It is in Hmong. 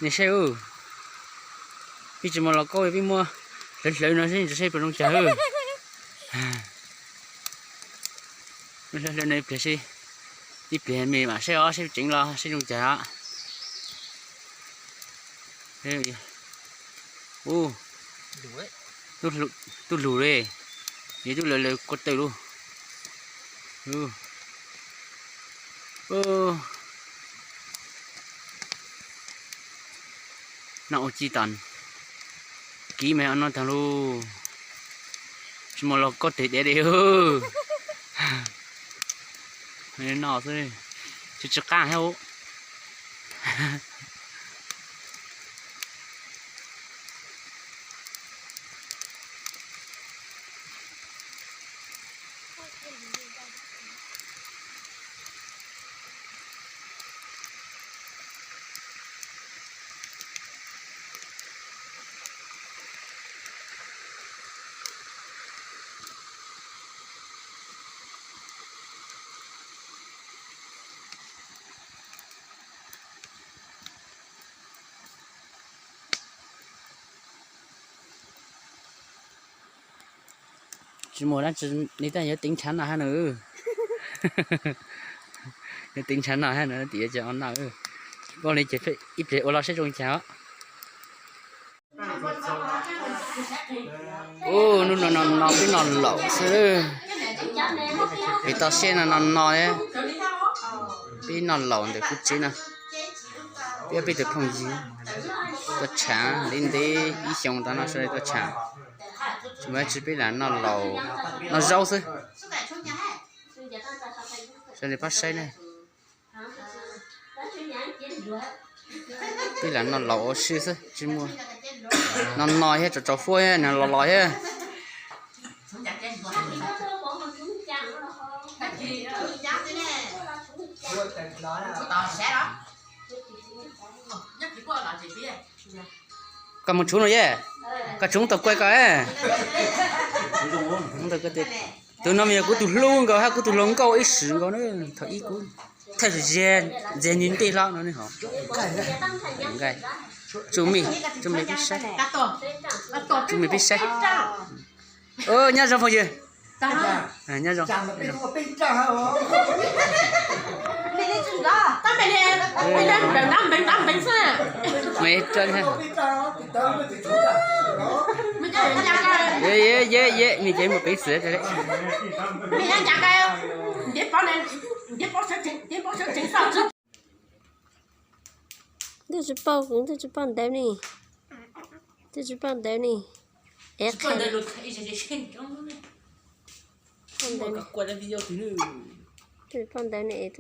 Nej saib, peb tsis muaj los kauj, peb muab hlawv hlawv no seb, saib puas zoo cas. Hlawv hlawv no ib pliag, ib pliag me mam saib os, saib tseev los saib zoo cas. Ub, tub lug li, yog tub lawv lawv kua tawm lug. Noj ua ci tas, kiv mas no tag lauj. Tsis muaj los kauj tes diav li. Noj xwb, tsis tsis qab thiab. Tsis muaj dab tsi li, tab yuav teev ntshav noj hab na. Yuav teev ntshav noj hab na, tias yuav tsis noj. Ua li ces ib pliag ua los saib zoo cas os. Ub, hnub no no no peb noj laum xwb. Peb toj siab no no no, peb noj laum ntawm kuv tsev no. Peb peb tus phooj ywg tuaj tsham li ntev ib xyoos tas no sawv daws tuaj tsham. Tsis muaj dab tsi, peb lam noj laum noj zaub xwb. Sawv daws pab saib ne. Peb lam noj laum ua si xwb, tsis muaj. No no thiab, tsaus tsaus fuab thiab, nws los los thiab. Koj mus tshuv no ye, koj tshuv tau kuaj koj. Tus no mas yog kuv tus hlub nkaus hab kuv tus hluas nkauj ib sim nkaus na. Thaum ib kuv thawj zaug ntxias nws ntej hlo no ne ho. Tsum me, tsum me peb saib, tsum me peb saib. Nyob zoo phooj ywg. Nyob zoo. Me, ye ye ye, me ces mus pev xwm. Twb tsis pauj, twb tsis pauj ntawv ne, twb tsis pauj ntawv ne, es qhia, twb tsis pauj ntawv ne es